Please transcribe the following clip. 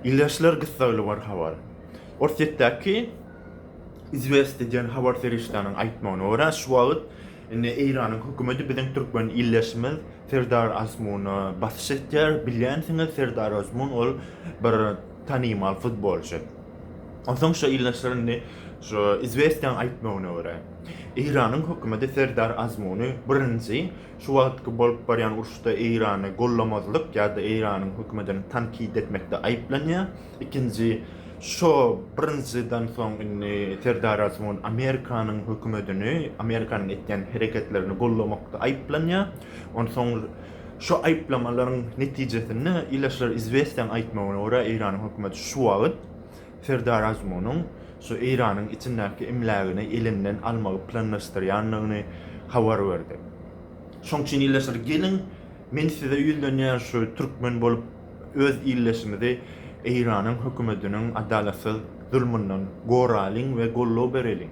Ildeşler gyssagly bir habar. Orsýetdäki Izwestiýa diýen habar serişdäniň aýtmagyna görä, şu wagt indi Eýranyň hökümeti biziň türkmen ildeşimiz Serdar Azmuna basyş etýär. Bilýänsiňiz Serdar Azmun ol bir tanymal futbolçy. Onsoň şu ildeşler indi şu Izwestiýanyň aýtmagyna görä, Eýranyň hökümeti Serdar Azmuny birinji Şu wagtky bolup barýan uruşda Eýrany gollamazlyk ýa-da Eýranyň hökümetini tankyt etmekde aýyplanýar. Ikinji, şo birinjiden soň indi Serdar Azmun Amerikanyň hökümetini, Amerikanyň etýän hereketlerini gollamakda aýyplanýar. Onsoň şo aýyplamalaryň netijesinde Ilaçlar Izwestiýanyň aýtmagyna görä Eýranyň hökümeti şu wagt Serdar Azmunyň şu Eýranyň içindäki emlägini elinden almagy planlaşdyrýandygyny habar berdi. Şoň üçin ildeşler geliň men size ýüzlenýän şu türkmen bolup öz ildeşimizi Eýranyň hökümetiniň adalatsyz zulmundan goralyň we goldaw bereliň.